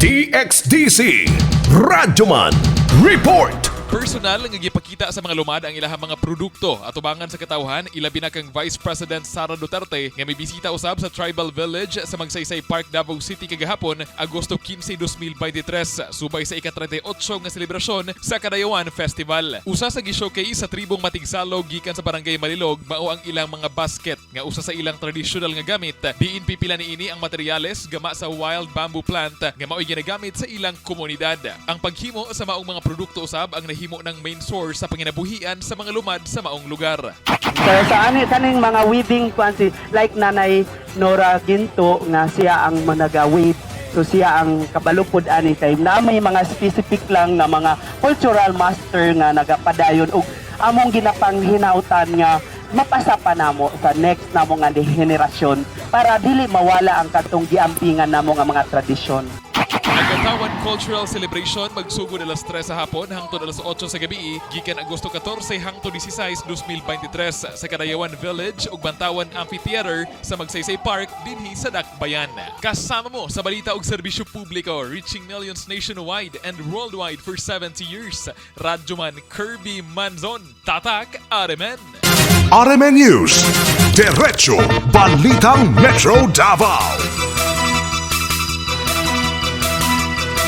DXDC Radyoman Report. Personal nga gipakita sa mga lumad ang ilahang mga produkto atubangan sa katawhan, ilabi na kang Vice President Sara Duterte nga may bisita usab sa Tribal Village sa Magsaysay Park, Davao City kagahapon, Agosto 15, 2023, subay sa ika-38 nga selebrasyon sa Kadayawan Festival. Usa sa gi-showcase sa tribong Matigsalog gikan sa Barangay Malilog mao ang ilang mga basket nga usa sa ilang tradisyonal nga gamit, diin pipila niini ang materyales gama sa wild bamboo plant nga mao'y ginagamit sa ilang komunidad. Ang paghimo sa maong mga produkto usab ang nahimo ng main source sa panginabuhian sa mga lumad sa maong lugar. So sa ani kaning mga weaving kwan, si like Nanay Nora Ginto nga siya ang managa-weave. So siya ang kabalupod ani kay na may mga specific lang nga mga cultural master nga nagapadayon og among ginapanghinautan nga mapasa pa namo sa next namo nga henerasyon para dili mawala ang katong giampingan namo nga mga tradisyon. Ang Katawan Cultural Celebration magsugod alas 3 sa hapon hangtod alas 8 sa gabi gikan Agosto 14 hangtod 16, 2023 sa Kadayawan Village ug Bantawan Amphitheater sa Magsaysay Park dinhi sa Dakbayan. Kasama mo sa balita ug serbisyo publiko, reaching millions nationwide and worldwide for 70 years. Radyoman Kirby Manzon, Tatak RMN. RMN News. Diretso Balitang Metro Davao.